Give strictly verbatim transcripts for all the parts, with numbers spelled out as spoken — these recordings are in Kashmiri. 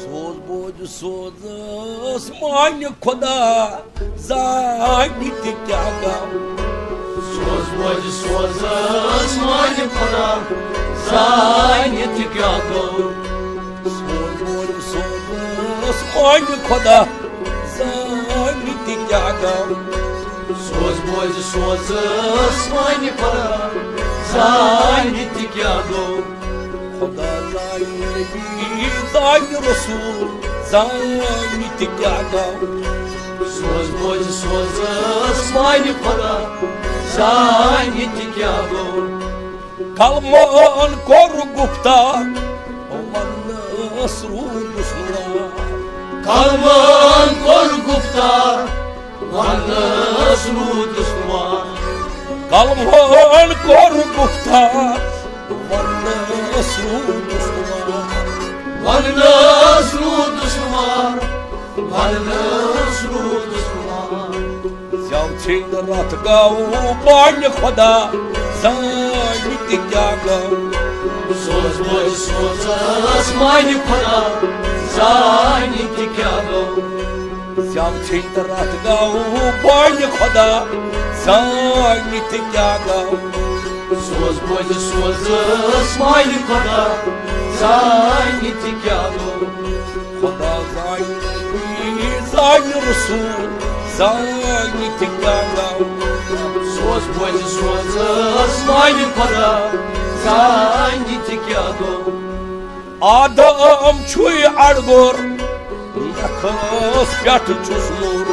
سوز بوزِ سوزس مانہِ خۄدا، زانہِ تہِ کیٛاہ گوٚو۔ سوز بوزِ سوزس مانہِ خۄدا، زانہِ تہِ کیٛاہ گوٚو۔ سوز بوزِ سوزس مانہِ خۄدا، زانہِ تہِ کیٛاہ گوٚو۔ سوز بوزِ سوزس مانہِ خۄدا، زانہِ تہِ کیٛاہ گوٚو۔ خدا زانہِ نبی، زانہِ رسول، زانہِ تہِ کیٛاہ گوٚو۔ سوز بوزِ سوزس مانہِ خدا، زانہِ تہِ کیٛاہ گوٚو۔ کلمان کوٚر گفتار، وننس روٗدُس نار۔ کلمان کوٚر گفتار، وننس روٗدُس نار۔ کلمان کوٚر گفتار، وننس روٗدُس نار۔ وننس روٗدُس نار۔ وننس روٗدُس نار۔ زٮ۪و ژھیٚنۍ رتھ گوٚو بانہِ خۄدا، زانہِ تہِ کیٛاہ گوٚو۔ سوز بوزِ سوزس مانہِ خۄدا، زانہِ تہِ کیٛاہ گوٚو۔ زٮ۪و ژھیٚنۍ رتھ گوٚو بانہِ خۄدا، زانہِ تہِ کیٛاہ گوٚو۔ سوز بوزِ سوزس مانہِ خۄدا، زانہِ تہِ کیٛاہ گوٚو۔ خدا زانہِ نبی، زانہِ رسول، زانہِ تہِ کیٛاہ گوٚو۔ سوز بوزِ سوزس مانہِ خدا، زانہِ تہِ کیٛاہ گوٚو۔ آدم چھُے اڑگور، نکھس پٮ۪ٹھ چھُس نوٗر۔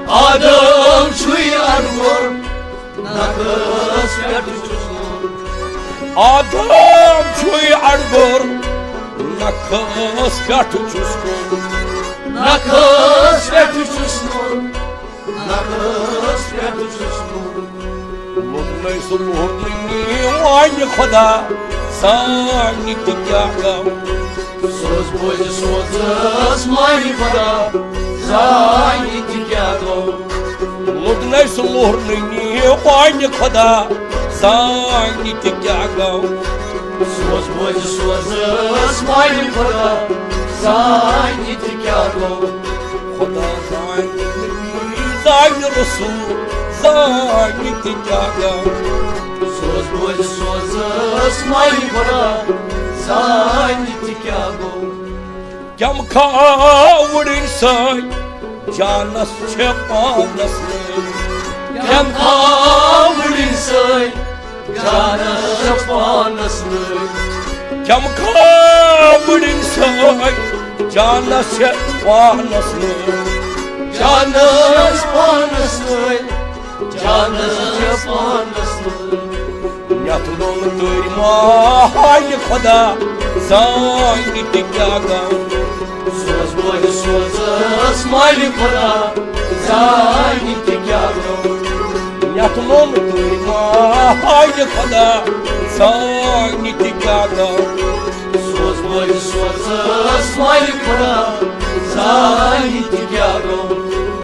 آدم چھُے اڑگور، نکھس پٮ۪ٹھ چھُس نوٗر۔ آدم چھُے اڑگور، نکھس پٮ۪ٹھ چھُس نوٗر۔ نکھس پٮ۪ٹھ چھُس نوٗر۔ نکھس پٮ۪ٹھ چھُس نوٗر۔ لوٚگنَے سُہ لوٚرنٕے وانہِ خۄدا، زانہِ تہِ کیٛاہ گوٚو۔ سوز بوزِ سوزس مانہِ خۄدا، زانہِ تہِ کیٛاہ گوٚو۔ لوٚگنَے سُہ لوٚرنٕے وانہِ خۄدا، زانہِ تہِ کیٛاہ گوٚو۔ سوز بوزِ سوزس مانہِ خۄدا، زانہِ تہِ کیٛاہ گوٚو۔ خدا زانہِ نبی، زانہِ رسول، زانہِ تہِ کیٛاہ گوٚو۔ سوز بوزِ سوزس مانہِ خۄدا، زانہِ تہِ کیٛاہ گوٚو۔ کیٛاہ کھا وُڑِنۍ سٲنۍ، جانس چھےٚ پانس نٲلۍ۔ کیٛاہ کھا وُڑِنۍ سٲنۍ، جانس چھےٚ پانس نٲلۍ۔ کیٛاہ کھا وُڑِنۍ سٲنۍ، جانس چھےٚ پانس نٲلۍ۔ جانس پانس نٲلۍ۔ جانس چھےٚ پانس نٲلۍ۔ یتھ لوٚن تٔرۍ ما ہاوِ خۄدا، زانہِ تہِ کیٛاہ گوٚو۔ سوز بوزِ سوزس مانہِ خۄدا، زانہِ تہِ کیٛاہ گوٚو۔ یتھ لوٚن تٔرۍ ما ہاوِ خۄدا، زانہِ تہِ کیٛاہ گوٚو۔ سوز بوزِ سوزس مانہِ خۄدا، زانہِ تہِ کیٛاہ گوٚو۔